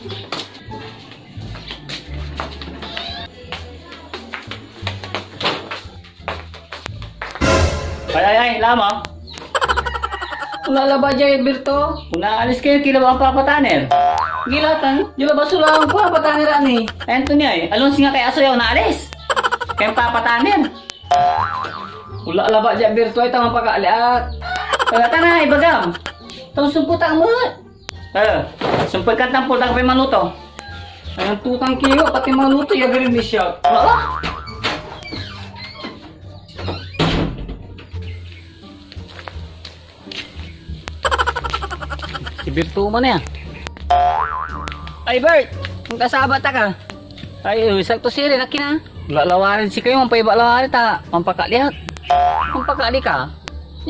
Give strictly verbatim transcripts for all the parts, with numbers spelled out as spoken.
Ay, ay, ay, lama. Wala labat diay Berto. Naalis kayo, kila ba ang Papa Tanner? Gilatan, di labat so laang ko, Papa Tanner, ani. Ayan to niya eh. Alonsi nga kay aso yaw naalis. Kay Papa Tanner. Wala labat diay Berto ay taman pakaaliat. Wala ta na, ibagam. Taon sumpot ak met. Eh, sumpot kan tampol, ta ka pay manuto. Ayan, tutang kiwa, pati manuto, ya garin ni siya. Oo. Si Berto man ya. Ay, Bert! Ang kasaba ta ka. Ay, eh, sakto sirin, akin a. Lalawarin si kayo, mampaiba lawari ta, pampakaliak. Pampakali ka?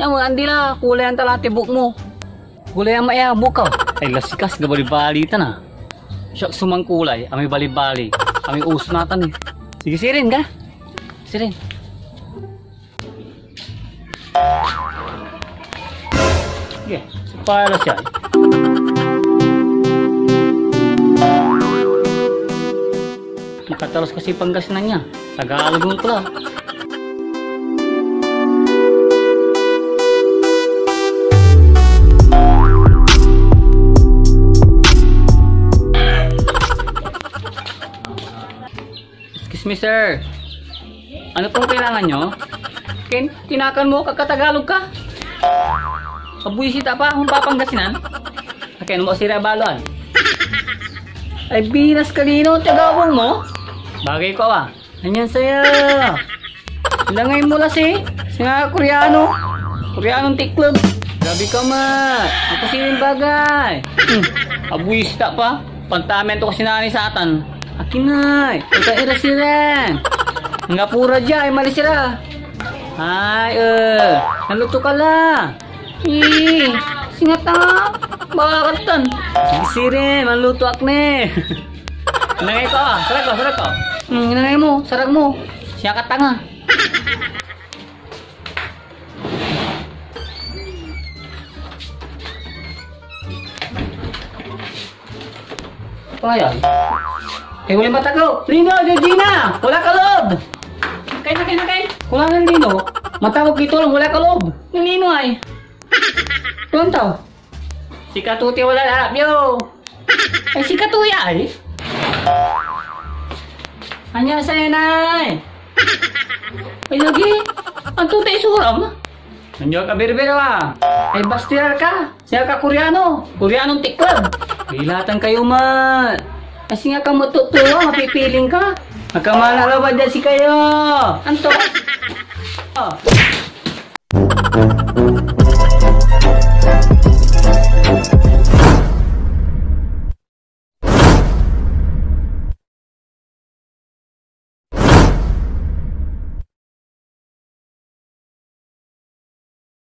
Yan mo, andi la, kulayan ta la tibuk mo. Gulay a maiabok ka. Ay, lasikas, gabalibali ta na. Siak so mangkulay, amay balibali, amay uso natan eh. Sige, sirin ka? Sirin. Sige, supaya la siya. Makatalos kasi Pangasinan niya. Tagalog mo pala. Excuse me, sir. Ano pong kailangan nyo? Ken, tinakan mo, kakatagalog ka? Abwisit apa, kung Papangasinan? Akin mo sira baloan. Ay, binas ka lino, tagawang mo? Bagay ko, ah. Anyan saya. Langay mo la si, singa Koreano. Koreanong tikleb. Grabe ka, ma. Ang kasiring bagay. Hmm. Abwista pa. Pantamen to kasi nanay satan. Akin ay. Ika ira sira. Nga pura dia, ay mali sira. Ay, eh. Naluto ka la. Eh, singa ta. Bakatan. Sige, sire, maluto ak ni. Inangay ko, ah. Sarag ko, sarag ko. Hmm, inangay mo, sarag mo. Siya ka tanga. Ano yan? Eh, wala mata ko. Lino, Georgina! Wala ka loob! Kain na, kain na, kain! Wala na, Lino. Mata ko, Kitol, wala ka loob. Lino ay. Pronto? Sikato ti wala arap yo. Ay, sikato ya, ay. Anya saya, nay? Ay, lagi. Anto ta isuram? Anya ka, Berbera, ah? Ay, bastirar ka. Siya ka, Koreano. Koreanong tiklab. Ilatan kayo, man. Ay, singa ka matutuwa, mapipiling ka. Makamala lawa dyan si kayo. Anto? Oh.